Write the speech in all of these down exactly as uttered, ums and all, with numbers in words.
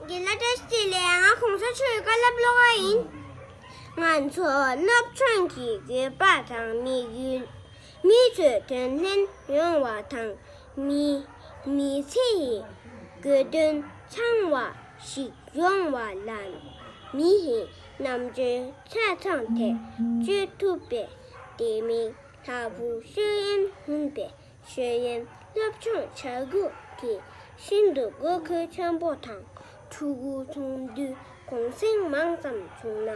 དགེ་ལགས་བཀྲ་ཤིས་བདེ་ལེགས། ང་གོང་ས་མཆོག་གི་བཀའ་སློབ་ཀློག་ག་ཡིན། ང་ཚོ་སློབ་སྦྱོང་གི་དགོས་པ་དང་དམིགས་ཡུལ། མི་ཚོས་དོན་ལྡན་ཡོང་བ་དང་། མི་མི་ཚེ་ཡི་དགོས་དོན་ཚང་བ་ཞིག་ཡོང་བ་ལ། མི་ཡི་རྣམ་དཔྱོད་ཆ་ཚང་དེ་སྤྱོད་ཐུབ་པའི་ལྡེ་མིག་ལྟ་བུ་ཤེས་ཡོན་ལྷུན་པའི་ཤེས་ཡོན་སློབ་སྦྱོང་བྱ་རྒྱུ་དེ་ཤིན་ཏུ་དགོས་མཁོ་ཆེན་པོ་དང་། ཕྲུ་གུ་ཆུང་དུས་གུང་སེང་མང་ཙམ་བྱུང་ན་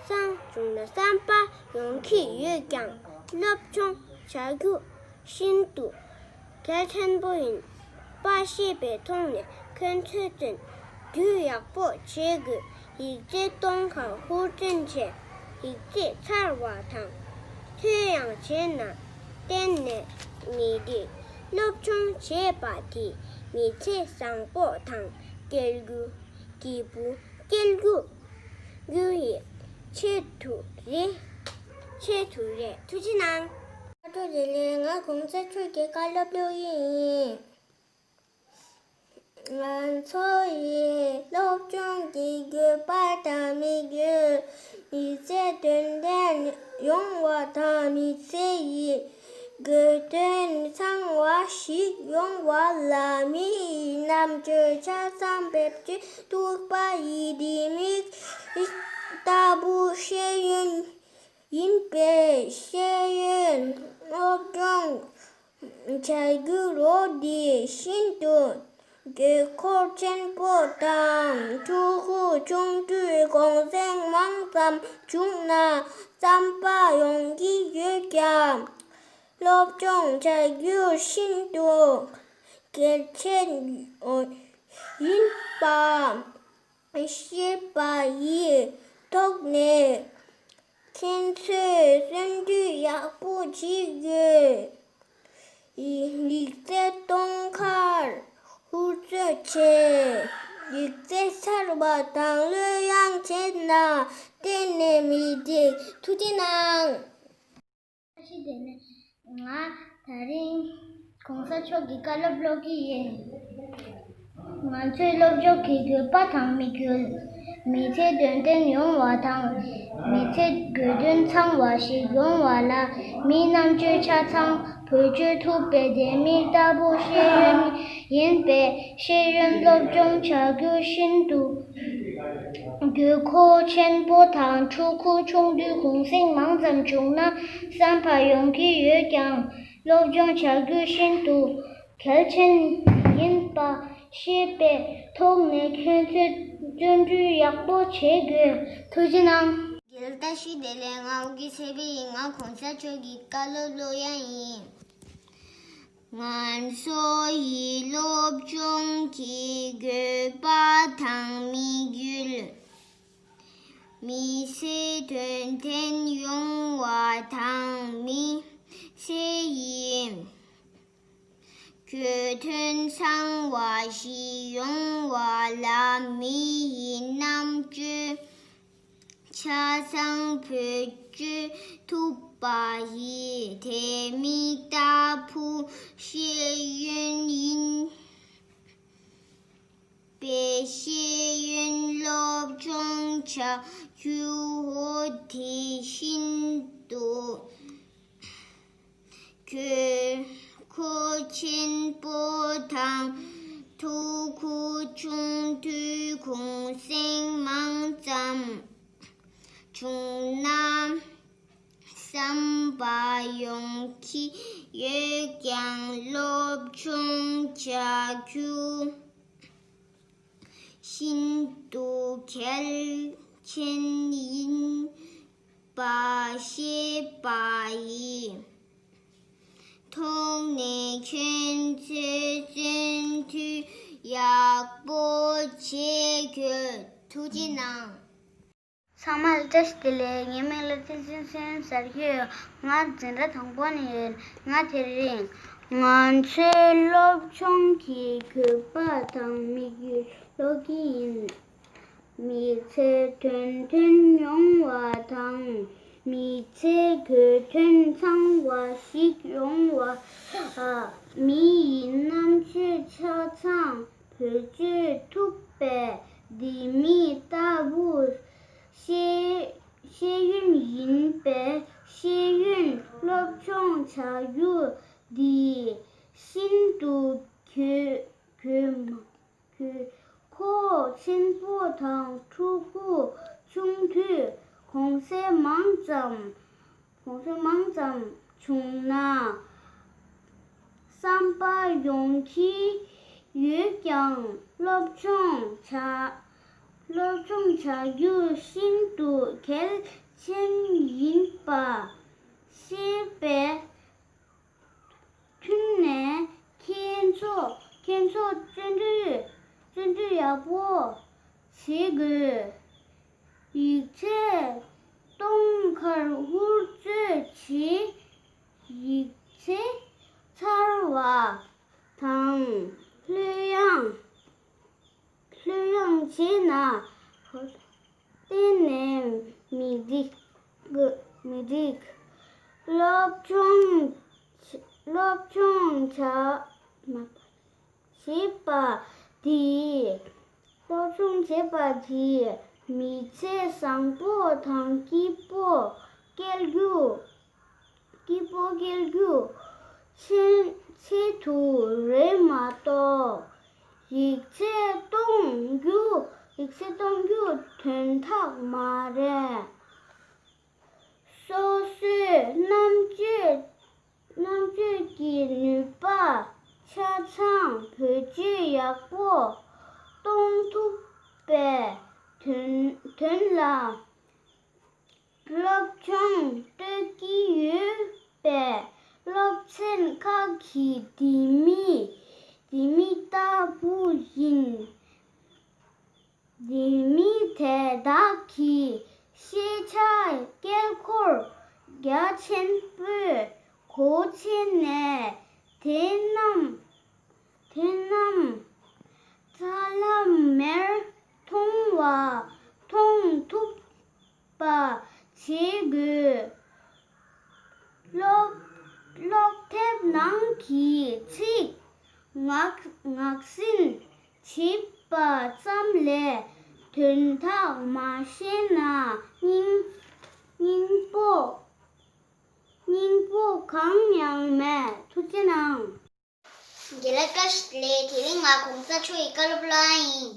བསམ་བྱུང་ན་བསམ་པ་ཡོང་གི་ཡོད་ཀྱང་། སློབ་སྦྱོང་བྱ་རྒྱུ་ཤིན་ཏུ་གལ་ཆེན་པོ་ཡིན་པ་ཤེས་པའི་ཐོག་ནས། ཁྱོད་ཚོས་དོན་འདུས་ཡག་པོ་བྱེད་དགོས། ཡིག་ཚད་གཏོང་ཁར་ཧུར་བརྩོན་བྱས། ཡིག་ཚད་འཚར་བ་དང་། ཐོན་ཡང་བྱས་ན་གཏན་ནས་མི་འགྲིག་སློབ་སྦྱོང་བྱས་པ་དེས་མི་ཚེ་བཟང་པོ་དང་སྐྱེལ་རྒྱུ། སྐྱིད་པོ་སྐྱེལ་རྒྱུ་རྒྱུ་ཡི་ཆེད་དུ་རེད། ཆེད་དུ་རེད། ཐུགས་རྗེ་གནང་། ཨ་ཀྲོ་ལེ་ལེ། ང་གོང་ས་མཆོག་གི་བཀའ་སློབ་ཀློག་གི་ཡིན། ང་ཚོ་ཡི་སློབ་སྦྱོང་གི་དགོས་པ་དང་དམིགས་ཡུལ། མི་ཚེ་དོན་ལྡན་ཡོང་བ་དང་། མི་ཚེ་ཡི་དགོས་དོན་ཚང་བ་ཞིག་ཡོང་བ་ལ། མི་ཡི་རྣམ་དཔྱོད་ཆ་ཚང་བེད་སྤྱོད་ཐུབ་པ་ཡི་ལྡེ་མིག་ལྟ་བུ་ཤེས་ཡོན་ཡིན་པས། ཤེས་ཡོན་སློབ་སྦྱོང་བྱ་རྒྱུ་རོགས་འདི་ཤིན་ཏུ་དགོས་མཁོ་ཆེན་པོ་དང་། ཕྲུ་གུ་ཆུང་དུས་གུང་སེང་མང་ཙམ་བྱུང་ན་བསམ་པ་ཡོང་གི་ཡོད་ཀྱང་། སློབ་སྦྱོང་བྱ་རྒྱུ་ཤིན་ཏུ་གལ་ཆེན་ཡིན་པ་ཤེས་པ་ཡི་ཐོག་ནས། ཁྱེད་ཚོས་བརྩོན་འགྲུས་ཡག་པོ་བྱེད་དགོས། ཡིག་ཚད་གཏོང་ཁར་ཧུར་བརྩོན་བྱས། ཡིག་ཚད་འཚར་བ་དང་ལྷོད་ཡངས་བྱས་ན་གཏན་ནས་མི་འགྲིག་ཐུགས་རྗེ་གནང་། བཀྲ་ཤིས་བདེ་ལེགས། ང་དེ་རིང་གོང་ས་མཆོག་གི་བཀའ་སློབ་ཀློག་གི་ཡིན། ང་ཚོའི་སློབ་སྦྱོང་གི་དགོས་པ་དང་དམིགས་ཡུལ། མི་ཚེ་དོན་ལྡན་ཡོང་བ་དང་། མི་ཚེ་དགོས་དོན་ཚང་བ་ཞིག་ཡོང་བ་ལ། མིའི་རྣམ་དཔྱོད་ཆ་ཚང་བེད་སྤྱོད་ཐུབ་པའི་ལྡེ་མིག་ལྟ་བུ་ཤེས་ཡོན་ཡིན་པས། ཤེས་ཡོན་སློབ་སྦྱོང་བྱ་རྒྱུ་ཤིན་ཏུ་དགོས་མཁོ་ཆེན་པོ་དང་། ཕྲུ་གུ་ཆུང་དུས་གུང་སེང་མང་ཙམ་བྱུང་ན་བསམ་པ་ཡོང་གི་ཡོད་ཀྱང་། སློབ་སྦྱོང་བྱ་རྒྱུ་ཤིན་ཏུ་གལ་ཆེན་ཡིན་པ་ཤེས་པའི་ཐོག་ནས། ཁྱོད་ཚོས་བརྩོན་འགྲུས་ཡག་པོ་བྱེད་དགོས། ཐུགས་རྗེ་གནང་། རྒན་བཀྲ་ཤིས་བདེ་ལེགས། ང་ཨོ་རྒྱན་ཚེ་འཕེལ་ཡིན། ང་གོང་ས་མཆོག་གི་བཀའ་སློབ་ཀློག་ཡ་ཡིན། ང་ཚོ་ཡི་སློབ་སྦྱོང་གི་དགོས་པ་དང་དམིགས་ཡུལ། མི་ཚེ་དོན་ལྡན་ཡོང་བ་དང་། མི་ཚེ་ཡི་དགོས་དོན་ཚང་བ་ཞིག་ཡོང་བ་ལ། མི་ཡི་རྣམ་དཔྱོད་ཆ་ཚང་བེད་སྤྱོད་ཐུབ་པ་ཡི་ལྡེ་མིག་ལྟ་བུ་ཤེས་ཡོན་ཡིན་པས། ཤེས་ཡོན་སློབ་སྦྱོང་བྱ་རྒྱུ་བོ་དེ་ཤིན་ཏུ་དགོས་མཁོ་ཆེན་པོ་དང་། ཕྲུ་གུ་ཆུང་དུས་གུང་སེང་མང་ཙམ་བྱུང་ན་བསམ་པ་ཡོང་གི་ཡོད་ཀྱང་། སློབ་སྦྱོང་བྱ་རྒྱུ་ཤིན་ཏུ་གལ་ཆེན་ཡིན་པ་ཤེས་པ་ཡི་ཐོག་ནས། ཁྱོད་ཚོས་བརྩོན་འགྲུས་ཡག་པོ་བྱེད་དགོས། ཐུགས་རྗེ་གནང་། ཚང་མ་ལ་བཀྲ་ཤིས་བདེ་ལེགས། ངའི་མིང་ལ་བསྟན་འཛིན་བསོད་ནམས་ཟེར་གྱི་ཡོད། ང་འཛིན་གྲྭ་དང་པོ་ནས་ཡིན། ང་དེ་རིང་ང་ཚོའི་སློབ་སྦྱོང་གི་དགོས་པ་དང་དམིགས་ཡུལ་ཀློག་གི་ཡིན། མི་ཚེ་དོན་ལྡན་ཡོང་བ་དང་། མི་ཚེ་དགོས་དོན་ཚང་བ་ཞིག་ཡོང་བ་ལ། མི་ཡི་རྣམ་དཔྱོད་ཆ་ཚང་བེད་སྤྱོད་ཐུབ་པའི་ ཆེན་པོ་དང་ཕྲུ་གུ་ཆུང་དུས་གུང་སེང་མང་ཙམ་གུང་སེང་མང་ཙམ་བྱུང་ན། བསམ་པ་ཡོང་གི་ཡོད་ཀྱང་སློབ་སྦྱོང་བྱ་སློབ་སྦྱོང་བྱ་རྒྱུ་ཤིན་ཏུ་གལ་ཆེན་ཡིན་པ་ཤེས་པའི་མཐུན་ནས་ཁྱེད་ཚོ་ཁྱེད་ཚོ་བརྩོན་འགྲུས་བརྩོན་འགྲུས་ཡག་པོ་བྱེད་དགོས། ཡིག་ཚད་གཏོང་ཁར་ཧུར་བརྩོན་བྱེད། ཡིག་ཚད་ཚར་བ་དང་ལྷོད་ཡངས་ལྷོད་ཡངས་བྱས་ན་གཏན་ནས་མི་འགྲིག་མི་འགྲིག་སློབ་སྦྱོང་སློབ་སྦྱོང་བྱ་བྱེད་པ་དེས། སློབ་སྦྱོང་བྱེད་པ་དེས་མི་ཚེ་བཟང་པོ་དང་སྐྱིད་པོ་སྐྱེལ་རྒྱུ། སྐྱིད་པོ་སྐྱེལ་རྒྱུ་ཆེད་ཆེད་དུ་རེད་མ་གཏོགས། ཡིག་ཚད་གཏོང་རྒྱུ་ཡིག་ཚད་གཏོང་རྒྱུ་དོན་དག་མ་རེད། སོ་སོའི་རྣམ་དཔྱོད་རྣམ་དཔྱོད་ཀྱི་ནུས་པ་ཆ་ཚང་བེད་སྤྱོད་ཡག་པོ་གཏོང་ཐུབ་པའི་དོན་དོན་ལ། སློབ་སྦྱོང་སྤྲོད་ཀྱི་ཡོད་པའི་སློབ་ཚན་ཁག་གི་ལྡེ་མིག་ལྡེ་མིག་ལྟ་བུ་ཡིན། ལྡེ་མིག་དེ་དག་གིས་ཤེས་བྱ་དཀྱིལ་འཁོར་རྒྱ་ཆེན་པོའི་སྒོ་ཕྱེ་ནས་དེ་རྣམས་དེ་རྣམས་ཐ་ལམ་མེར་མཐོང་བ་མཐོང་ཐུབ་པ་བྱེད་དགོས། ཀློག་ཀློག་དེབ་ནང་གི་ཚིག་ངག་ངག་ཟིན་བྱེད་པ་ཙམ་ལས་དོན་དག་མ་ཤེས་ན་སྙིང་སྙིང་པོ་སྙིང་པོ་གང་ཡང་མེད། ཐུགས་རྗེ་གནང་། རྒན་ལགས་བཀྲ་ཤིས་བདེ་ལེགས། དེ་རིང་ང་གོང་ས་མཆོག་གི་བཀའ་སློབ་ཀློག་ཡ་ཡིན།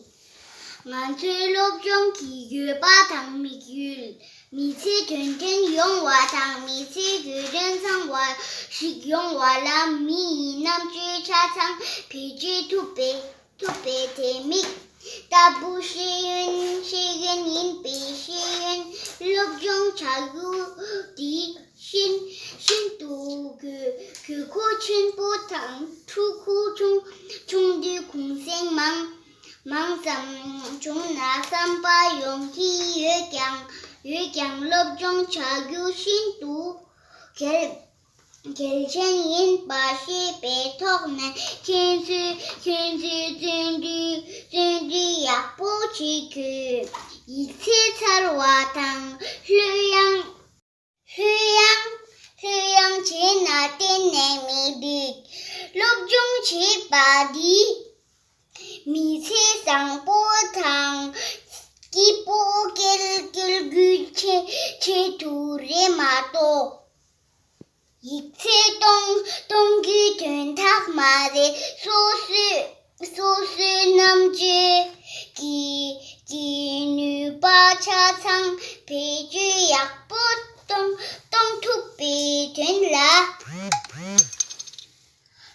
ང་ཚོའི་སློབ་སྦྱོང་གི་དགོས་པ་དང་དམིགས་ཡུལ། མི་ཚེ་དོན་ལྡན་ཡོང་བ་དང་མི་ཚེ་དགོས་དོན་ཚང་བ་ཞིག་ཡོང་བ་ལ་མི་ཡི་རྣམ་དཔྱོད་ཆ་ཚང་བེད་སྤྱོད་ཐུབ་པའི་ཐུབ་པའི་ལྡེ་མིག་ལྟ་བུ་ཤེས་ཡོན་ཤེས་ཡོན་ཡིན་པའི་ཤེས་ཡོན་སློབ་སྦྱོང་བྱ་རྒྱུ་འདི་ཤིན་ཤིན་ཏུ་དགོས་དགོས་མཁོ་ཆེན་པོ་དང་ཕྲུ་གུ་ཆུང་ཆུང་དུས་གུང་སེང་མང་མང་ཙམ་བྱུང་ན་བསམ་པ་ཡོང་གི་ཡོད་ཀྱང་ཡོད་ཀྱང་སློབ་སྦྱོང་བྱ་རྒྱུ་ཤིན་ཏུ་གལ་གལ་ཆེན་ཡིན་པ་ཤེས་པའི་ཐོག་ནས་ཁྱེད་ཚོས་ཁྱེད་ཚོས་བརྩོན་འགྲུས་བརྩོན་འགྲུས་ཡག་པོ་བྱེད་དགོས། ཡིག་ཚད་ཚར་བ་དང་ལྷོད་ཡངས་ལྷོད་ཡངས་ལྷོད་ཡངས་བྱས་ན་གཏན་ནས་མི་འགྲིག་སློབ་སྦྱོང་བྱེད་པ་འདིས་མི་ཚེ་བཟང་པོ་དང་སྐྱིད་པོ་སྐྱེལ་སྐྱེལ་རྒྱུའི་ཆེད་ཆེད་དུ་རེད་མ་གཏོགས། ཡིག་ཚད་གཏོང་གཏོང་རྒྱུའི་དོན་དག་མ་རེད། སོ་སོའི་སོ་སོའི་རྣམ་དཔྱོད་ཀྱི་ཀྱི་ནུས་པ་ཆ་ཚང་བེད་སྤྱོད་ཡག་པོ་གཏོང་གཏོང་ཐུབ་པའི་དོན་ལ།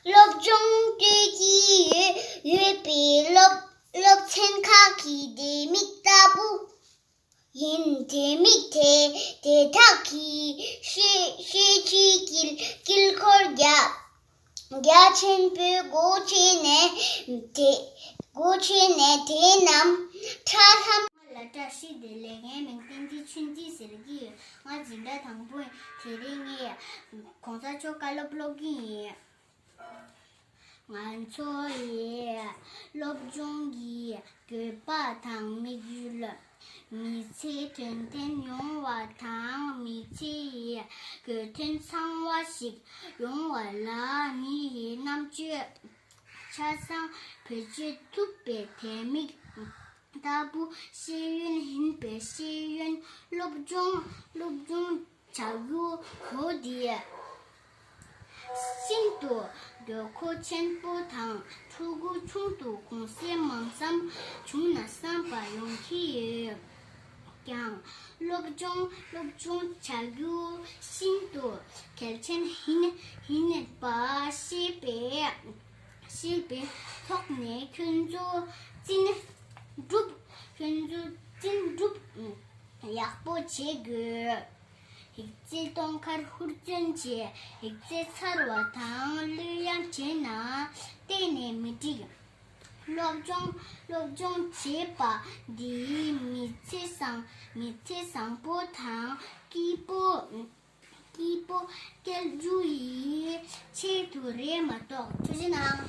སློབ་སྦྱོང་སྤྲོད་ཀྱི་ཡོད་ཡོད་པའི་སློབ་སློབ་ཚན་ཁག་གི་ལྡེ་མིག་ལྟ་བུ་ཡིན། ལྡེ་མིག་དེ་དེ་དག་གིས་ཤེས་ཤེས་བྱའི་དཀྱིལ་དཀྱིལ་འཁོར་རྒྱ་རྒྱ་ཆེན་པོའི་སྒོ་ཕྱེ་ནས་དེ་སྒོ་ཕྱེ་ནས་དེ་རྣམས་ཁྲ་ལྷམ། ལ་བཀྲ་ཤིས་བདེ་ལེགས། ངའི་མིང་བསྟན་འཛིན་ཆོས་འཛིན་ཟེར་གྱི་ཡོད། ང་འཛིན་གྲྭ་དང་པོ་ཡིན། དེ་རིང་ངས་གོང་ས་མཆོག་བཀའ་སློབ་ཀློག་གི་ཡིན། ང་ཚོ་ཡིས་སློབ་སྦྱོང་གི་དགོས་པ་དང་དམིགས་ཡུལ། མི་ཚེ་དོན་ལྡན་ཡོང་བ་དང་མི་ཚེ་ཡི་དགོས་དོན་ཚང་བ་ཞིག་ཡོང་བ་ལ་མི་ཡི་རྣམ་དཔྱོད་ཆ་ཚང་བེད་སྤྱོད་ཐུབ་པའི་ལྡེ་མིག་ལྟ་བུ་ཤེས་ཡོན་ཡིན་པའི་ཤེས་ཡོན་སློབ་སྦྱོང་སློབ་སྦྱོང་བྱ་རྒྱུ་འོ་དེ། ཤིན་ཏུ་དགོས་མཁོ་ཆེན་པོ་དང་ཕྲུ་གུ་ཆུང་དུས་གུང་སེང་མང་ཙམ་བྱུང་ན་བསམ་པ་ཡོང་གི་ཡོད་ཀྱང་། སློབ་སྦྱོང་སློབ་སྦྱོང་བྱ་རྒྱུ་ཤིན་ཏུ་གལ་ཆེན་ཡིན་ཡིན་པ་ཤེས་པའི་ཤེས་པའི་ཐོག་ནས་ཁྱོད་ཚོ་བརྩི་འགྲུབ་ཁྱོད་ཚོ་བརྩི་འགྲུབ་ཡག་པོ་བྱེད་དགོས། ཡིག་ཚད་གཏོང་ཁར་ཧུར་བརྩོན་བྱས། ཡིག་ཚད་ཚར་བ་དང་ལྷོད་ཡངས་བྱས་ན་གཏན་ནས་མི་འགྲིག་སློབ་སྦྱོང་སློབ་སྦྱོང་བྱེད་པ་འདིས་མི་ཚེ་བཟང་མི་ཚེ་བཟང་པོ་དང་སྐྱིད་པོ་སྐྱིད་པོ་སྐྱེལ་རྒྱུ་ཡི་ཆེད་དུ་རེད་མ་གཏོགས། ཐུགས་རྗེ་གནང་།